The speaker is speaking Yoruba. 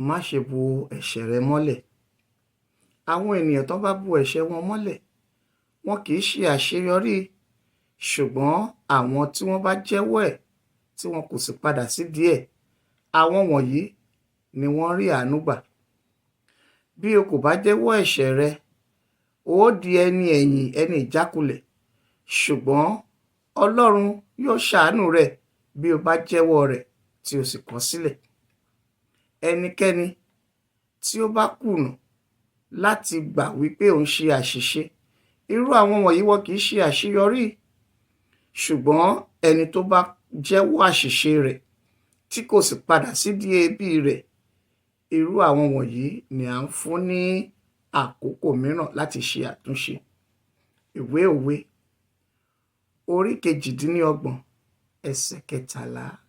Má ṣe bo ẹ̀ṣẹ̀ rẹ mọ́lẹ̀. Àwọn ènìyàn tó bá bo ẹ̀ṣẹ̀ wọn mọ́lẹ̀, wọn kì í ṣe àṣeyọrí, ṣùgbọ́n àwọn tí wọ́n bá jẹ́wọ́ ẹ̀, tí wọn kò sì padà sídìí ẹ̀, àwọn wọ̀nyí ni wọ́n rí àánú gbà. Bí o kò bá jẹ́wọ́ ẹ̀ṣẹ̀ rẹ, o ó di ẹni ẹ̀yìn, ẹni ìjákulẹ̀, ṣùgbọ́n Ọlọ́run yóò ṣàánú rẹ bí o bá jẹ́wọ́ rẹ̀ tí o sì kọ̀ sílẹ̀. Ẹnikẹ́ni tí ó bá kùnà láti gbà wípé òun ṣe àṣìṣe, irú àwọn wọ̀nyí wọn kì í ṣe àṣeyọrí, ṣùgbọ́n ẹni tó bá jẹ́wọ́ àṣìṣe rẹ̀ tí kò sì padà sídìí ẹ̀bi rẹ̀, irú àwọn wọ̀nyí ni à ń fún ní àkókò mìíràn láti ṣe àtúnṣe. Ìwé Òwe, orí 28, ẹsẹ̀ 13.